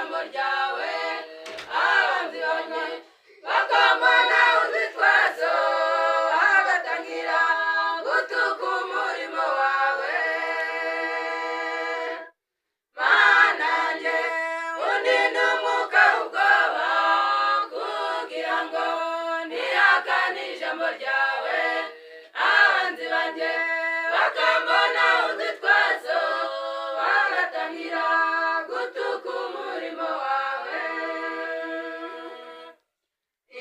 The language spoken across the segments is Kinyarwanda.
ijambo ryawe, abanzi banjye bakambona urwitwazo, bagatangira gutuka umurimo wawe. Mana yanjye, undinde umwuka w'ubwoba, kugira ngo ntihakane ijambo ryawe, abanzi banjye bakambona urwitwazo, bagatangira gutuka umurimo wawe.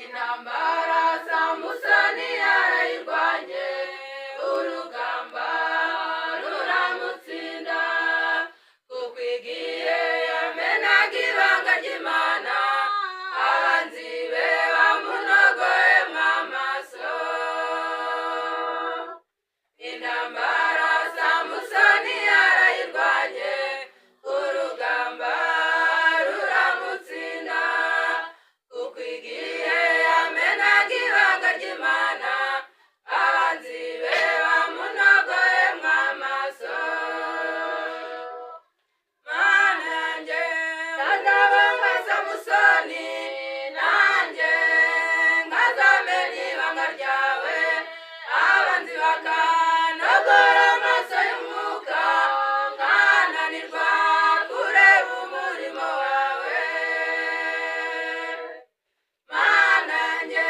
Intambara Samusoni yarayirwanye, urugamba ruramutsinda, kuko igihe yamenaga ibanga ry'Imana, abanzi be bamunogoyemo amaso. Intambara Samusoni yarayirwanye, urugamba ruramutsinda, kuko igihe yamenaga ibanga ry'Imana, abanzi be bamunogoyemo amaso. Mana yanjye, ntazaba nka Samusoni, nanjye nkazamenya ibanga ryawe, abanzi bakanogora amaso y'umwuka, nkananirwa kureba umurimo wawe. Mana yanjye,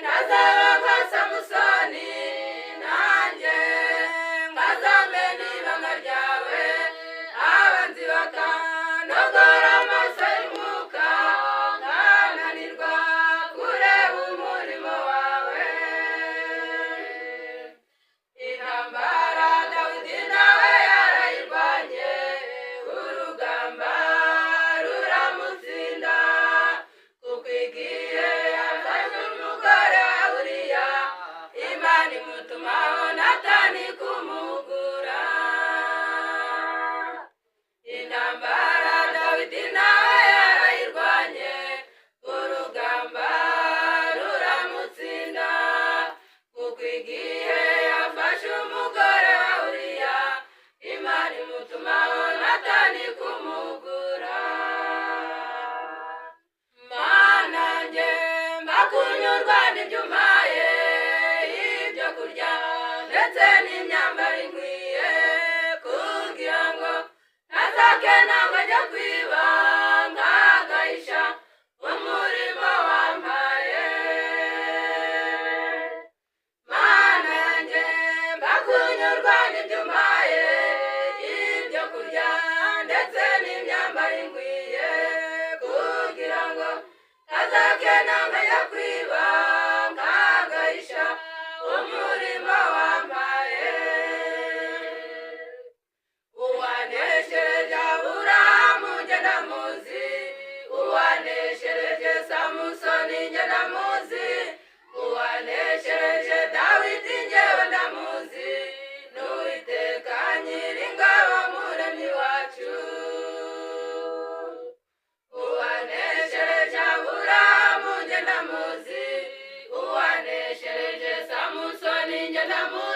ntazaba nka Samusoni, nanjye nkazamenya ibanga ryawe, abanzi bakanogora amaso y'umwuka, nkananirwa kureba umurimo wawe. Intambara Dawidi nawe yarayirwanye, urugamba ruramutsinda, kuko igihe yafashe umugore wa Uriya, Imana imutumaho Natani kumugura. Intambara Dawidi nawe yarayirwanye, urugamba ruramutsinda, kuko igihe yafashe umugore wa Uriya, Imana imutumaho Natani kumugura. Mana yanjye, mbakunyurwa n'ibyo umpaye, ibyo kurya ndetse n'imyambaro inkwiye, kugira ngo ntazakena ngo ajye kwiba, nkagahisha umurimo wampaye. Mana yanjye, mbakunyurwa n'ibyo umpaye, ibyo kurya ndetse n'imyambaro inkwiye, kugira ngo ntazakena ngo ajye kwiba, nkagahisha umurimo wampaye. Uwaneshereje Aburahamu njye ndamuzi, uwaneshereje Samusoni njye ndamuzi, uwaneshereje Dawidi njyewe ndamuzi, n'Uwiteka Nyiringabo Muremyi wacu. Uwaneshereje Aburahamu njye ndamuzi, uwaneshereje Samusoni njye ndamuzi.